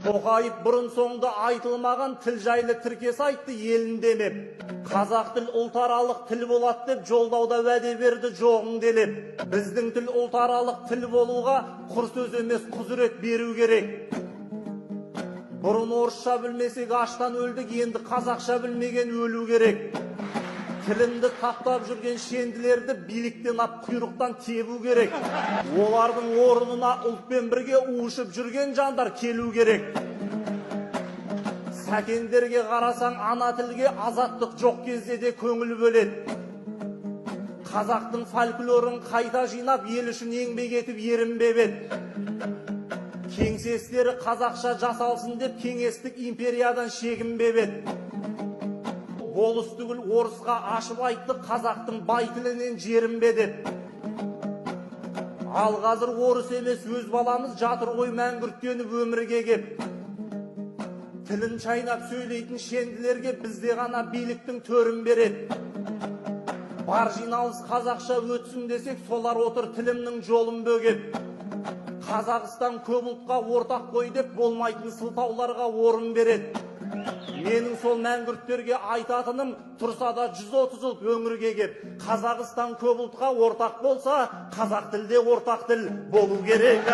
Тоқаев бұрын соңды айтылмаған тіл жайлы тіркес айтты елін демеп. Қазақ тіл ұлтаралық тіл болады деп жолдауда уәде берді жоғың делеп. Біздің тіл ұлтаралық тіл болуға құр сөз емес, құзырет беру керек. Бұрын орысша білмесек аштан өлдік, енді қазақша білмеген өлу керек. Тілімді таптап жүрген шенділерді биліктен ап құйрықтан тебу керек. Олардың орнына ұлтпен бірге уышып жүрген жандар келу керек. Сәкендерге қарасаң, ана тілге азаттық жоқ кезде де көңіл бөледі. Қазақтың фольклорын қайта жинап, ел үшін еңбек етіп ерінбеп еді. Кеңсестері қазақша жасалсын деп кеңестік империядан шегінбеп еді. Болыс түгіл орысға ашып айтты қазақтың бай тілінен жерінбе деп. Ал қазір орыс емес, өз баламыз жатыр ғой мәңгүрттеніп өмірге кеп. Тілін шайнап сөйлейтін шенділерге бізде ғана биліктің төрін береді. Бар жиналыс қазақша өтсін десек, солар отыр тілімнің жолын бөгеп. Қазақстан көп ұлтқа ортақ қой деп болмайтын сылтауларға орын береді. Менің сол мәңгүрттерге айтатыным, тұрса да 130 ұлт өңірге кеп, Қазақстан көп ұлтқа ортақ болса, қазақ тілде ортақ тіл болу керек.